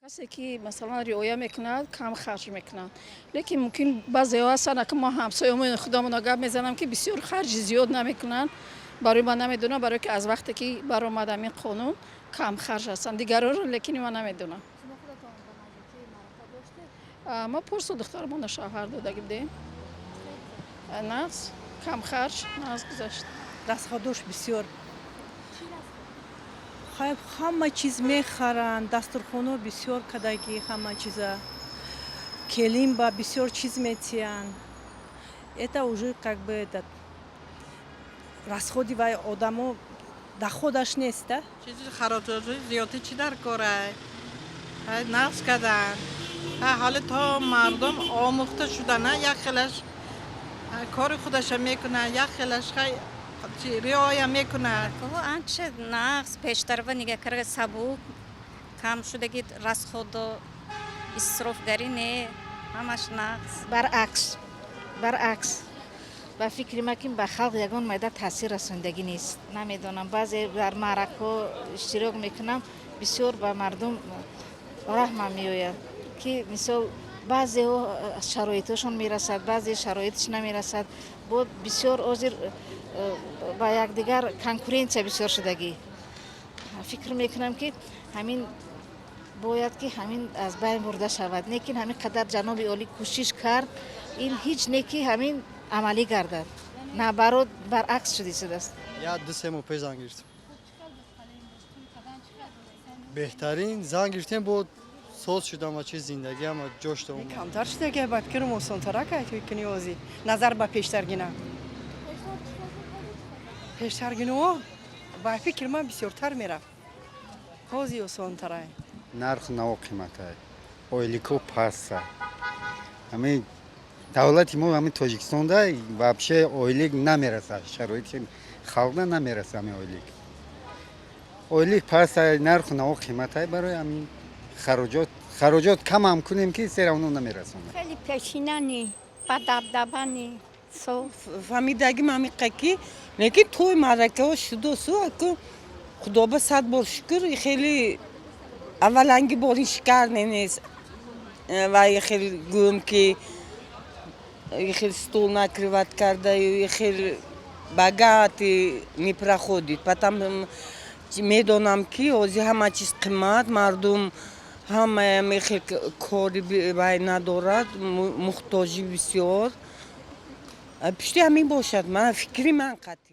Касе ки, масалан, риоя мекунад, кам харҷ мекунад, лекин мумкин баъзеҳо ҳастанд, ки мо ҳамсояҳои худамона гап мезанам, ки бисёр харҷи зиёд намекунанд. Барои ман намедонам, барое ки аз вақте ки баромад ҳамин қонун, кам харҷ ҳастанд. Дигарҳоро лекин ман намедонам. Ма порсол духтарамона шавҳар додагӣ будем. Нағз, кам харҷ, нағз гузашт. Расходош бисёр. Ҳама чиз мехаранд, дастурхоно бисёр кадагӣ, ҳама чиза келин ба бисёр чиз метиҳанд. Это уже как бы этот расходи вай одамо доходаш нест да. Чизи хароҷоти зиёдӣ чӣ дар корай? Нағз кардан. Ҳоле то мардум омӯхта шудана, як хелаш кори худаша мекунад, як хелаш риоя мекунад. Анча нағз, пештарва нигаҳ карда сабук, кам шудаги расходо, исрофгарӣ не, ҳамаш нағз. Баръакс, баръакс, ба фикри ман, ки ба халқ ягон майда таъсир расондагӣ нест. Намедонам, баъзе дар маъракҳо иштирок мекунам, бисёр ба мардум раҳмам меояд, ки мисол баъзеҳо шароиташон мерасад, баъзе шароиташ намерасад. Бо бисёр ҳозир ба якдигар конкуренция бисёр шудагӣ. Фикр мекунам, ки ҳамин бояд ки ҳамин аз байн бурда шавад. Лекин ҳамин қадар ҷаноби олӣ кӯшиш кард, ин ҳеҷ не ки ҳамин амалӣ гардад, наоборот, баръакс шудисудааст. Як 2-3 моҳ пеш зан гирифтем. Беҳтарин, зан гирифтем, бо соз шудам ва чи зиндагӣ ама ҷош дом. Камтар шудаги, ба фикрам, осонтарак кунӣ озӣ назар ба пештаргина. Пештаргино, ба фикри ман, бисёртар мерафт, ҳози осонтарай. Нарху наво қиматай, ойлико паста. Ҳамин давлати мо, ҳамин Тоҷикистонда вообще ойлик намераса, шароити халқда намераса ҳамин ойлик. Ойлик паста, нарху наво қиматай, барои ҳамин хароҷот камам кунем, ки всё равно намерасонад. Хеле пешинани ба дабдабани соз. Фаҳмидагим ҳамиқа ки, лекин тӯй маъракаҳо шудосу аку, худо ба сад бор шукр, хеле авваланги бори шикар нест ва хеле гӯем ки хеле стол накрывать карда, хеле богатый не проходит. Потом медонам, ки ҳозир ҳама чиз қимат, мардум ҳамаям хел кори вай надорад, муҳтоҷӣ бисёр. Пушти ҳамин бошад, ман фикри ман қатъӣ.